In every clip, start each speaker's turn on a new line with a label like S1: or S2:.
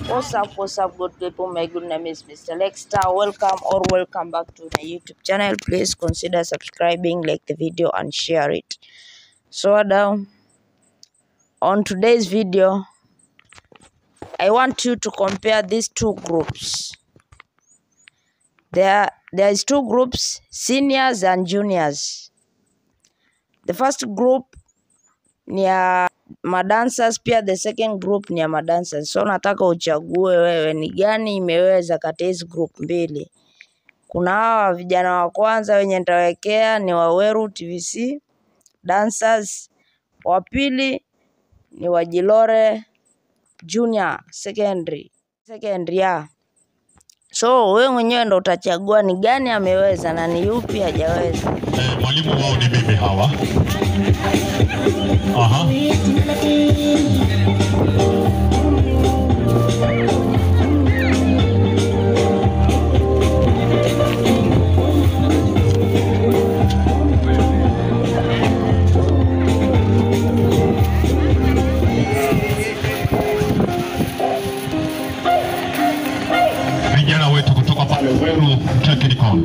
S1: What's up, good people? My good name is Mr. Lexstar. Welcome or welcome back to my YouTube channel. Please consider subscribing, like the video and share it. So now, on today's video, I want you to compare these two groups. There is two groups, seniors and juniors. The first group ni ya madancers, pia the second group ni ya madancers. So nataka uchague wewe ni gani imeweza kati hizi group mbili. Kuna hawa vijana wa kwanza wenye nitawekea ni wa Weru TVC dancers, wa pili ni wa Jilore Junior Secondary. Secondary ya. So wewe mwenyewe ndo utachagua ni gani ameweza na ni yupi hajaweza.
S2: Mwalimu wao ni mimi hawa. Aha. Vijana wetu kutoka pale Weru Technical.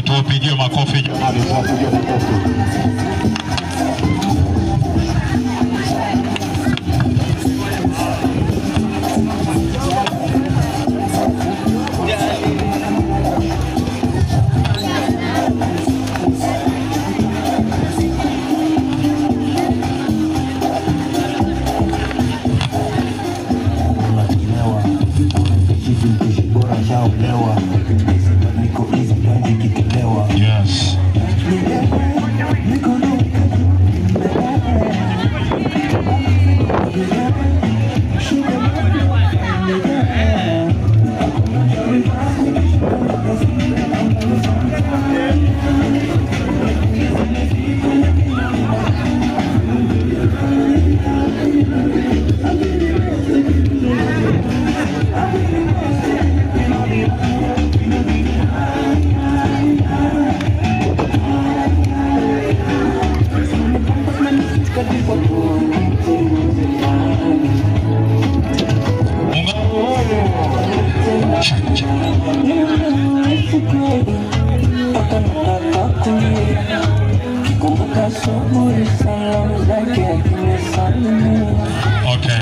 S2: Tuwapigie makofi jamani, tuwapigie makofi. Yes. Okay.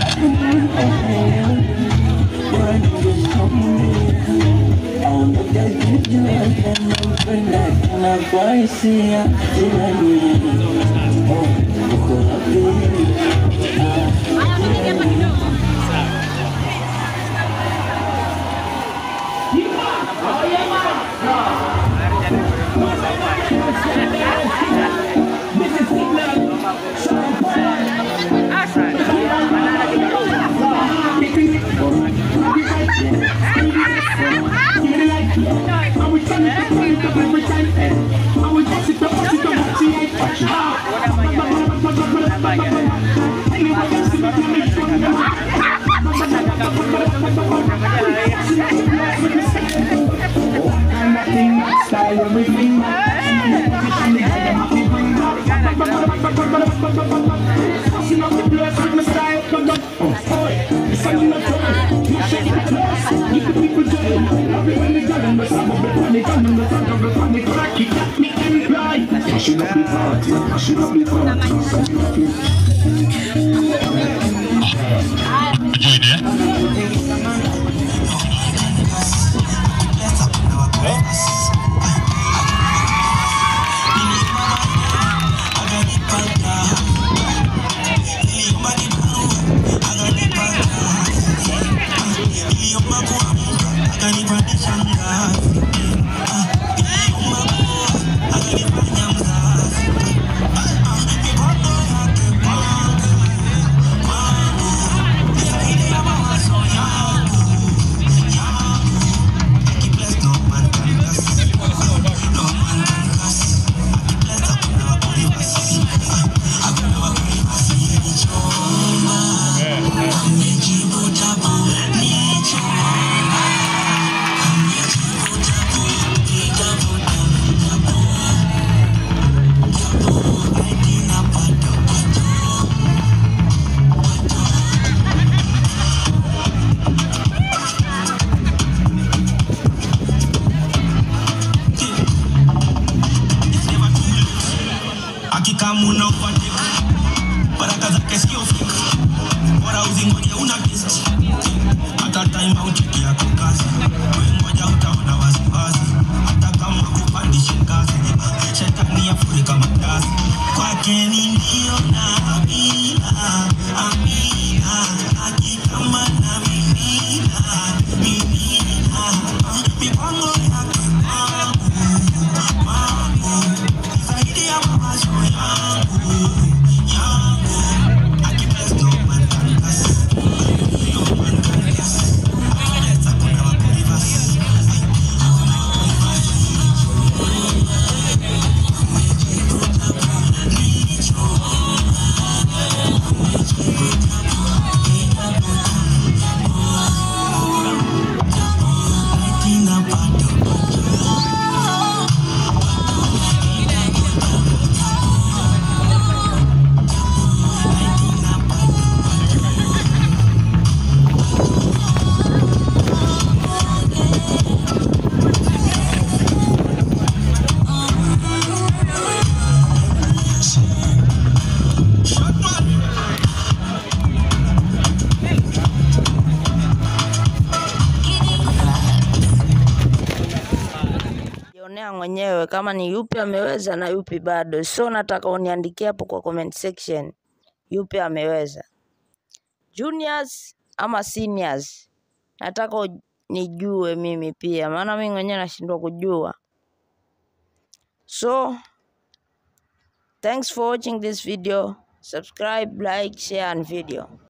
S3: Kama una overtake, baraka zake sio fake, bora uzingoje una test. Hata time out yako kazi, wewe ngoja utaona wasiwasi. Hata kama kupandishe kazi, shetani afurika matasi. Kwake ni ndio na amina, amina, akikama na mimina, mimina, mipango yake kwangu, kwangu, zaidi ya mawazo yangu, yangu. Akibless no man can curse, no man can curse. Akibless hakuna wa kureverse, hakuna wa kureverse.
S1: Jionea mwenyewe kama ni yupi ameweza na yupi bado. So nataka uniandikie hapo kwa comment section yupi ameweza, juniors ama seniors. Nataka nijue mimi pia, maana mimi mwenyewe nashindwa kujua. So thanks for watching this video. Subscribe, like, share and video.